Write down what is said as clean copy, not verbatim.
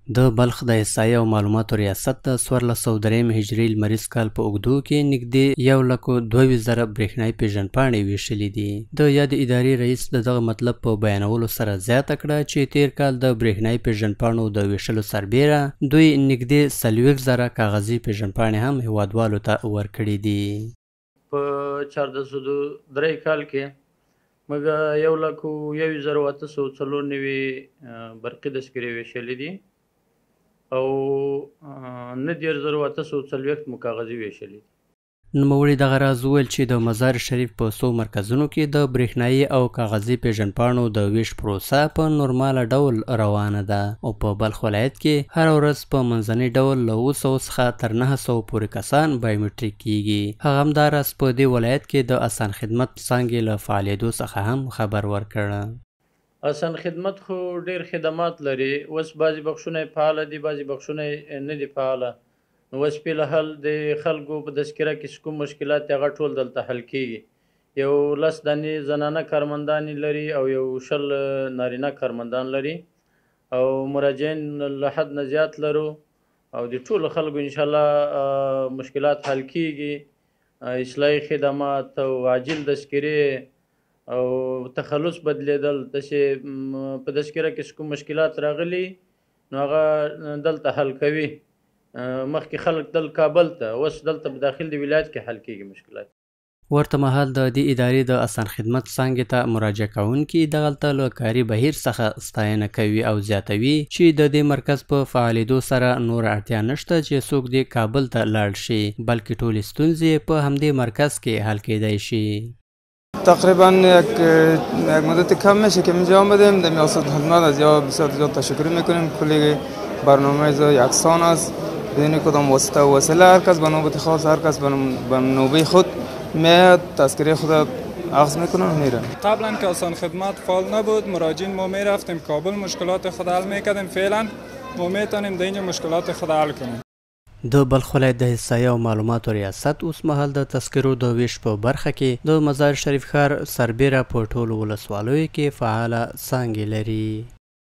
د بلخ د احصایې او معلوماتو ریاست د 1403 هجري لمریز کال په اوږدو کې نږدې 1,22,000 برېښنايي پېژندپاڼې ویشلې دي. د یادې ادارې رئیس د دغه مطلب په بیانولو سره زیاته کړه چې تېر کال د برېښنايي پېژندپاڼو د ویشلو سربېره دوی نږدې 40,000 کاغذي پېژندپاڼې هم هېوادوالو ته ورکړې دي. په 1403 کال کې موږ 1,01,894 برقي تذکرې ویشلې دي او 39,840 مو کاغذي ویشلې دي. نوموړي دغه راز وویل چې د مزار شریف په څو مرکزونو کې د برېښنايي او کاغذي پېژندپاڼو د ویش پروسه په نورماله ډول روانه ده او په بلخ ولایت کې هره ورځ په منځني ډول له 700 څخه تر 900 پورې کسان بایومټریک کیږي. هغه همداراز په دې ولایت کې د اسان خدمت څانګې له فعالېدو څخه هم خبر ورکړ. اسان خدمت خو ډېر خدمات لري. اوس بعضې بخشونه یې فعاله دي، بعضې بخشونه یې نه دي فعاله. نو اوس فی الحال د خلکو په تذکره کې کوم مشکلات دي هغه ټول دلته حل کیږي. یو 10 دانې زنانه کارمندان لري او یو 20 نارینه کارمندان لري او مراجعین له حد نه زیات لرو او د ټولو خلکو انشاءالله مشکلات حل کیږي. اصلاحي خدمات او عاجل تذکرې او تخلص بدلیدل، داسې په تذکره کې کوم مشکلات راغلي نو هغه دلته حل کوي. مخکې خلک دل کابل ته، اوس دلته په داخل د ولایت کې حل کیږي مشکلات. ورته مهال د دې ادارې د اسان خدمت څانګې ته مراجعه کوونکي دغلته له کاري بهیر څخه ستاینه کوي او زیاتوي چې د دې مرکز په فعالېدو سره نوره اړتیا نشته چې څوک دې کابل ته لاړ شي، بلکې ټولې ستونزې په همدې مرکز کې حل کېدای شي. تقریبا یک مدت کم میشه که اینجا آمدیم. در آسان خدمت از یا بسیار زیاد تشکر میکنیم. کلی برنامه یکسان است، بدون کدام واسطه و وسیله، هر کس به نوبت خاص، هر کس به نوبه خود میاد تذکره خود اخذ میکنه و میره. قبلا که آسان خدمت فعال نبود، مراجعین ما میرفتیم کابل، مشکلات خود حل میکردیم. فعلا ما میتونیم در اینجا مشکلات خود حل کنیم. د بلخ ولایت د احصایې او معلوماتو ریاست اوس مهال د تذکرو د ویش په برخه کې د مزار شریف ښار سربېره په ټولو ولسوالیو کې فعاله څانګې لري.